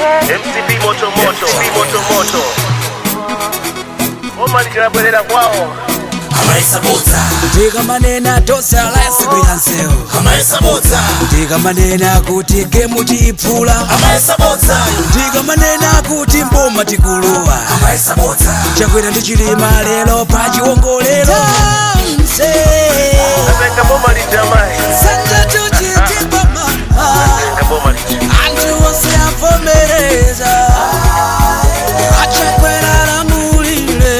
MCP moto moto, MCP moto moto. Boma litirabwerera kwawo. Amaisabodza. Ndikamanena tosala yasikwira nsewu. Amaisabodza. Ndikamanena kuti game tiyiphula. Amaisabodza. Ndikamanena kuti mboma tikuluwa. Amaisabodza. Chakwera ndi Chilima lero pa chiwongolero. Tatenga boma lija mai. Tatenga boma lija. Anthu onse avomereza, aChakwera lamulire.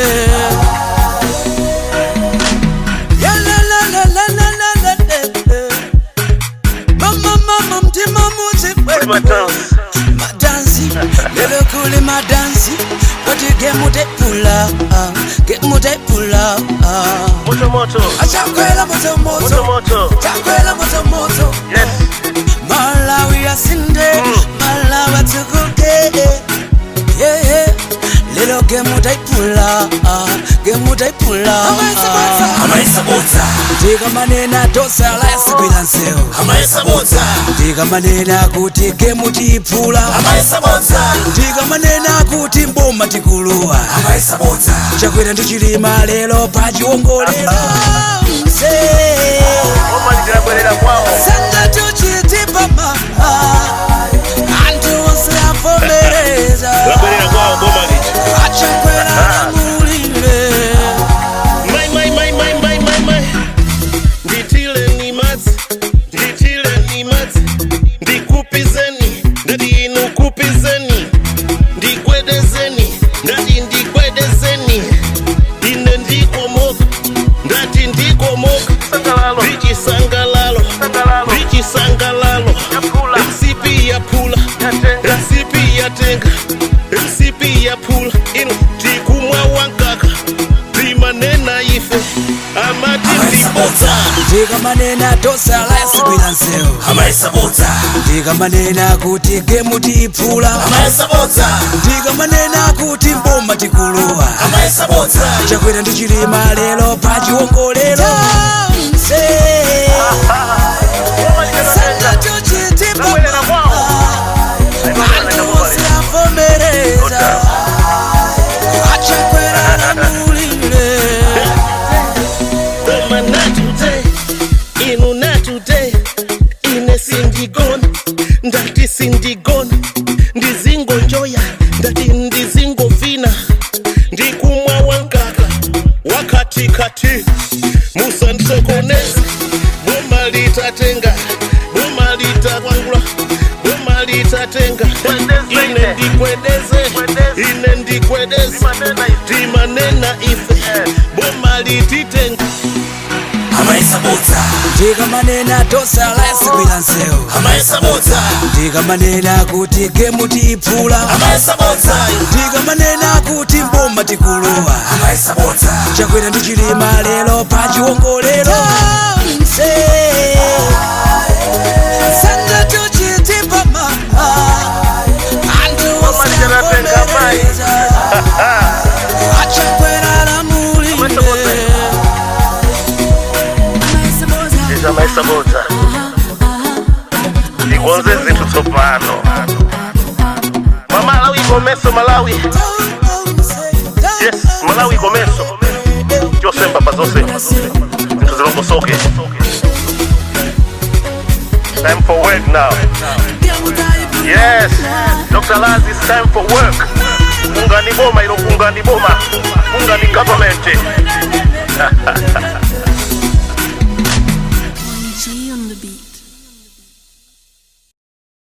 Yalalalalalalala. Mama, mama, mtima Kuli mudzibwe. matansi. Madansi lelo, kuli madansi kuti game taipula, game taipula. Moto moto. Achakwera moto Moto moto. moto. Chakwera moto moto. Yes. Malawi asinde, Malawi atukuke. Yeah. Lelo game taipula, game taipula. Amaisabodza. Ndikamanena tosala yasikwira nsewu. Amaisabodza. Ndikamanena kuti game tiyiphula. Amaisabodza. Ndikamanena kuti mboma tikuluwa. Amaisabodza. Chakwera ndi Chilima lero pa chiwongolero. Boma litirabwerera kwawo. Anthu onse avomereza. Labwerera kwawo boma lija. Achakwera lamulire. Mai mai mai mai mai mai mai. Nditile ni madzi. Nditile ni madzi. Ndikupizeni. Ndati inu kupizeni. Ndigwedezeni. Ndati ndigwedezeni. Ine ndikomoka. Ndati ndikomoka. Ndichisangalalo. Ndichisangalalo. MCP yaphula. MCP yatenga. MCP yaphula. Inu tikumwa wankaka. Timanena ife. Amati ndibodza. Ndikamanena tosala yasikwira nsewu. Amaisabodza. Ndikamanena kuti game tiyiphula. Amaisabodza. Ndikamanena kuti mboma tikuluwa. Amaisabodza. Chakwera ndi Chilima lero pa chiwongolero. Anthu onse avomereza, aChakwera lamulire. Koma not today, inu not today. Ine sindigona, ndati sindigona. Ndizingonjoya, ndati ndizingovina. Ndikumwa wankaka, wakatikati. Musandisokoneze, boma litatenga. Boma litakwangula, boma litatenga. Ine ndikwedeze, ine ndikwedeze. Timanena ife, boma lititenga. Amaisabodza. Ndikamanena tosala yasikwira nsewu. Amaisabodza. Ndikamanena kuti game tiyiphula. Amaisabodza. Ndikamanena kuti mboma tikuluwa. Amaisabodza. Chakwera ndi Chilima lero pa chiwongolero. Anthu onse avomereza, aChakwera lamulire. Ndizamaisabodza. Ndikonze zinthu tsopano. Malawi komeso Malawi. Yes, Malawi komeso. Chosemba pa zonse. Zinthu zilongosoke. Time for work now. Yes, Dr. Laz, it's time for work. Kungani boma ilo, kungani boma. Kungani government.